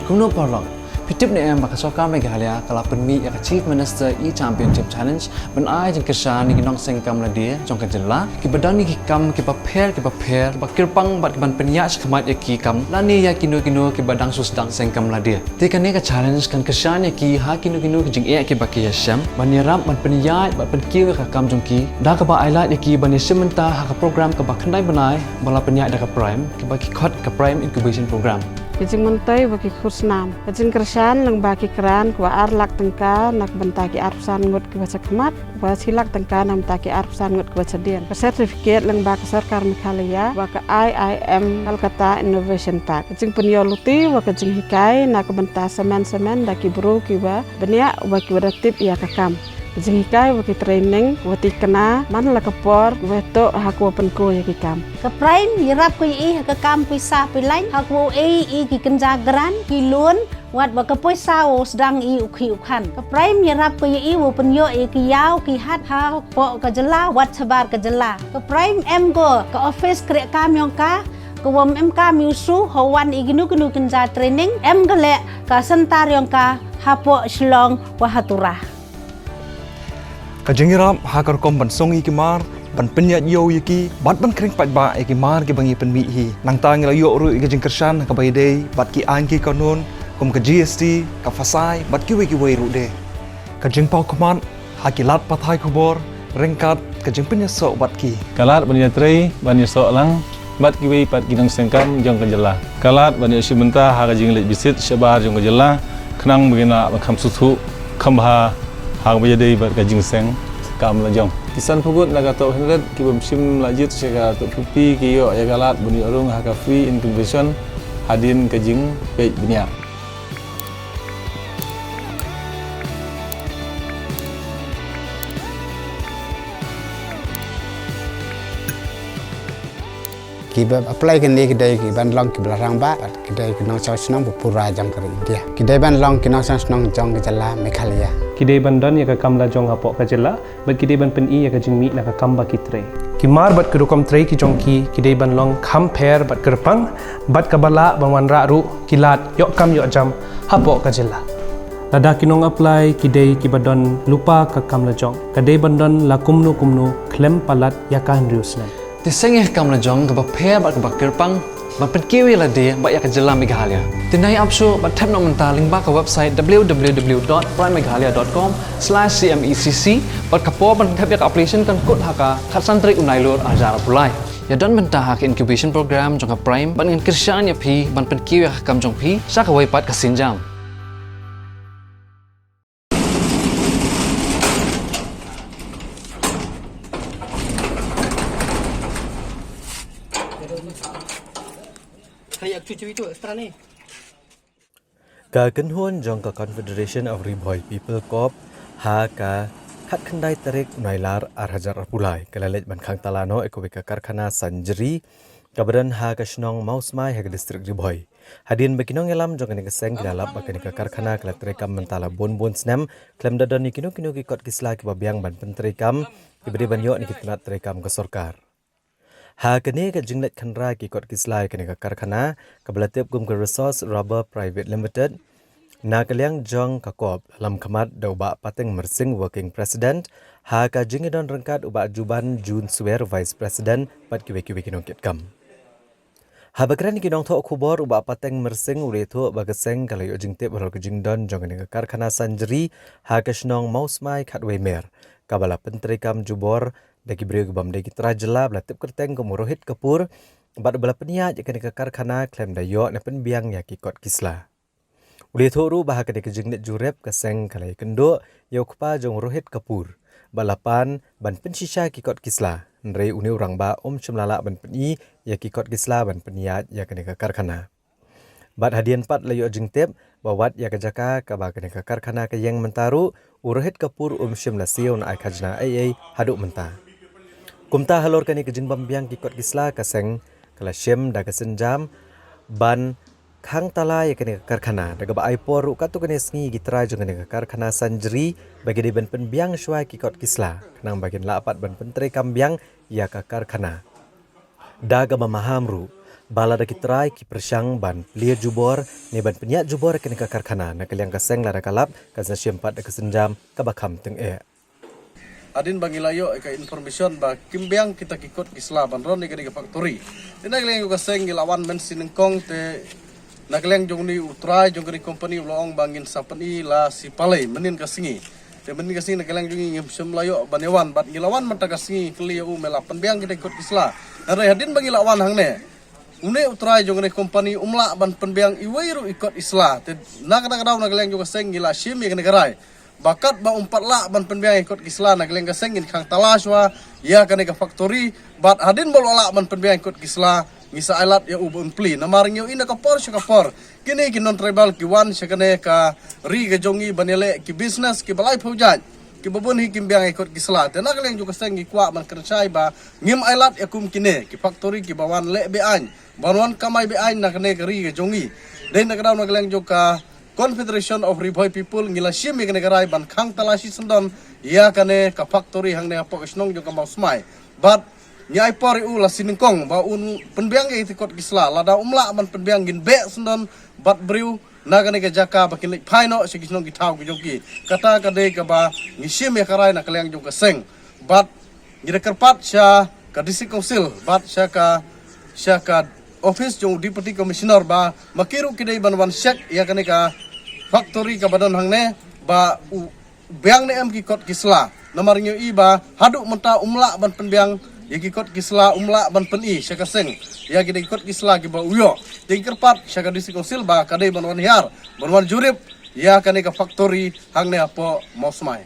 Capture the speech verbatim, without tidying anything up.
Kumno paralok, phi tip ne em ba ka sorkar Meghalaya ka la pynmih ïa ka Chief Minister E-Championship Challenge ban ai jingkyrshan ïa ki nongseng kam lade jong ka jylla kiba don ïa ki kam kiba pher kiba pher, kiba kyrpang bad kiban pynïaid shakhmat ïa ki kam lane ïa kino kino kiba dang shu sdang seng kam lade. Te kane ka challenge kan kyrshan ïa ki ha kino kino ki jingeh kiba ki ïashem ban ïarap ban pynïaid bad pynkiew ïa ka kam jong ki da kaba ailad ïa ki ban ïashim bynta ha ka program kaba khyndai bnai ba la pynïaid da ka PRIME, kaba ki khot ka PRIME Incubation Program. Ka jingmyntoi ba ki khusnam, ka jingkyrshan lyngba ki grant kaba ar lak tyngka na ka bynta ki arphew san ngut kiba shakhmat, kaba shi lak tyngka na ka bynta ki arphew san ngut kiba shadien. Ka certificate lyngba ka sorkar Meghalaya ba ka I I M Kolkata Innovation Park. Ka jingpynïoh luti ba ka jinghikai na ka bynta samen samen da ki briew kiba bniah ba kiba da tip ïa ka kam. Ka jinghikai ba ki training ba tikna man la ka por ba to ha ka wa pynku ïa ki kam. Ka PRIME ïarap ka ïa i ha ka kam pisa pilain ha ka wa ei i ki kynja grant, ki loan, wat ba ka pisa wa sdang i u khih u khan. Ka PRIME ïarap ka ïa i wa pynïoh ïa ki ïaw ki hat hapoh ka jylla wat shabar ka jylla. Ka PRIME em ko ka office kreh kam yong ka, ka wa em kam ïa u shu ha wan i kino kino kynja training, em ka leh ka center yong ka hapoh Shillong wa ha Tura. Ka jingïarap ha ka rukom ban song ïa ki mar, ban pynïaid ïew ïa ki, bad ban khring paidbah ïa ki mar kiba ngi pynmih hi. Nangta ngi la ïoh ruh ïa ka jingkyrshan ha kaba ïadei bad ki aiñ ki kanun kum ka G S T, ka FASAI bad kiwei kiwei ruh de. Ka jingpawkhmat ha ki lad pathai khubor ryngkat ka jingpynïasoh bad ki. Ka lad ban ïatrei ban ïasoh lang bad kiwei pat ki nongseng kam jong ka jylla. Ka lad ban ïashim bynta ha ka jingleit bisit shabar jong ka jylla, khnang ba kin lah ban kham sngewthuh kham bha ha kaba ïadei bad ka jingseng kam lajong. Ki san phew ngut na ka top hundred kiba ym shym la jied sha ka top fifty ki ïoh ïa ka lad ban ïoh rung ha ka free incubation hadien ka jingpeit bniah. Kiba apply kine ki dei kiban long kiba la rangbah, ki dei ki nongshong shnong ba pura jong ka ri India. Ki dei ban long ki nongshong shnong jong ka jylla Meghalaya. Ki dei ban don ïa ka kam lajong hapoh ka jylla, bad ki dei ban pyni ïa ka jingmih na ka kam ba ki trei. Ki mar bad ki rukom trei ki jong ki, ki dei ban long kham pher bad kyrpang, bad kaba lah ban wanrah ruh ki lad ïoh kam ïoh jam hapoh ka jylla. Lada ki nong apply ki dei kiba don lypa ka kam lajong, ka dei ban don la kumno kumno khlem palat ïa ka hynriew snem. Te seng ïa ka kam lajong kaba pher bad kaba kyrpang ban pynkiew ïa lade bad ïa ka jylla Meghalaya. Te nai ap shuh bad thep noh mynta lyngba ka website w w w dot prime meghalaya dot com slash c m e c c, bad ka por ban thep ïa ka application kan kut ha ka khatsan tarik u Nailur arhajar arphew lai. Ïa don bynta ha ka incubation program jong ka PRIME bad ngan kyrshan ïa phi ban pynkiew ïa ka kam jong phi sha kawei pat ka sienjam. Ka kynhun jong ka Confederation of Ri Bhoi People Corps ha ka khatkhyndai tarik u Nailar arhajar arphew lai ka la leit ban khang tala noh ïa kawei ka karkhana sanjri kaba don ha ka shnong Mawsmai ha ka distrik Ri Bhoi. Hadien ba ki nongïalam jong kane ka seng ki la lap ba kane ka karkhana ka la treikam mynta la bun bun snem khlem da don ïa kino kino ki kot ki sla kiba biang ban pyntreikam kiba dei ban ïoh na ki tnat treikam ka sorkar. Ha kane ka jingleit khynra ki kot ki sla ïa kane ka karkhana kaba la tip kum ka Resource Rubber Private Limited, na ka liang jong ka corps la lam khmat da u Bah Pateng Myrsing, Working President, ha ka jingïadon ryngkat u Bah Juban Jun Swer, Vice President, bad kiwei kiwei ki nongkitkam. Haba kren ïa ki nongthoh khubor, u Bah Pateng Myrsing u la ïathuh ba ka seng ka la ïoh jingtip halor ka jingdon jong kane ka karkhana sanjri ha ka shnong Mawsmai khatwei mer, kaba la pyntreikam jubor da ki briew kibym dei ki trai jylla ba la tip kyrteng kum u Rohit Kapoor, bad ba la pynïaid ïa kane ka karkhana khlem da ïoh ne pynbiang ïa ki kot ki sla. U la ïathuh ruh ba ha kane ka jingleit jurip ka seng ka la ïakynduh ïa u kpa jong u Rohit Kapoor ba la pan ban pynshisha ki kot ki sla, hynrei une u rangbah um shym la lah ban pyni ïa ki kot ki sla ban pynïaid ïa kane ka karkhana. Bad hadien pat la ïoh jingtip ba wat ïa ka jaka kaba kane ka karkhana ka ïeng mynta ruh, u Rohit Kapoor um shym la siew ne ai khajna ei ei haduh mynta. Kumta halor kane ka jingbym biang ki kot ki sla ka seng ka la shim da ka sienjam ban khang tala ïa kane ka karkhana, da kaba ai por ruh katto katne sngi ïa ki trai jong kane ka karkhana sanjri ba ki dei ban pynbiang shuwa ïa ki kot ki sla khnang ba kin lah pat ban pyntreikam biang ïa ka karkhana. Da kaba maham ruh, Ba lada ki trai ki pyrshang ban plie jubor ne ban pynïaid jubor ïa kane ka karkhana, na ka liang ka seng lada ka lap kan sa shim pat da ka sienjam kaba kham tyngeh. Hadien ba ngi la ïoh ïa ka information ba kim biang kita ki kot ki sla ban run ïa kane ka factory, te na ka liang jong ka seng ngi la wan mynta shi nyngkong, te na ka liang jong une u trai jong kane ka company u la ong ba ngin sa pyni la shi palei mynnin ka sngi. Te mynnin ka sngi na ka liang jong ngi ngim shym la ïoh ban ïa wan, bad ngi la wan mynta ka sngi kylli ïa u, me la pynbiang kita ki kot ki sla? Hynrei hadien ba ngi la wan hangne, une u trai jong kane ka company um lah ban pynbiang iwei ruh i kot i sla. Te na kata ka daw na ka liang jong ka seng ngi la shim ïa kane ka rai ba katba um pat lah ban pynbiang i kot ki sla, na ka liang ka seng ngin khang talash ïa kane ka factory. Bad hadien ba u lah ban pynbiang i kot ki sla, ngi sa ailad ïa u ba un plie. Namar ngi ïohi na ka por sha ka por kine ki non tribal ki wan sha kane ka ri ka jong ngi ban ïaleh ki business kiba laiphew jait, kiba bun hi kim biang i kot ki sla. Te na ka liang jong ka seng ngi kwah ban kren shai ba ngim ailad ïa kum kine ki factory kiba wan leh be-aiñ, ban wan kamai be-aiñ na kane ka ri ka jong ngi. Dei na ka daw na ka liang jong ka Confederation of Ri Bhoi People ngi la shim ïa kane ka rai ban khang talashi syndon ïa kane ka factory hangne hapoh ka shnong jong ka Mawsmai. Bad ngi ai por ïa u la shi nyngkong ba un pynbiang ïa kita ki kot ki sla. Lada um lah ban pynbiang, ngin beh syndon bad briew na kane ka jaka ba kin leit phai noh sha ki shnong ki thaw ki jong ki. Kata ka dei kaba ngi shim ïa ka rai na ka liang jong ka seng. Bad ngi da kyrpad sha ka District Council bad sha ka, sha ka office jong u Deputy Commissioner ba ma ki ruh ki dei ban wan check ïa kane ka factory kaba don hangne ba u biang ne em ki kot ki sla. Namar ngi ïohi ba haduh mynta um lah ban pynbiang ïa ki kot ki sla, um lah ban pyni sha ka seng ïa kita ki kot ki sla kiba u ïoh. Te ngi kyrpad sha ka District Council ba ka dei ban wan hiar, ban wan jurip ïa kane ka factory hangne hapoh Mawsmai.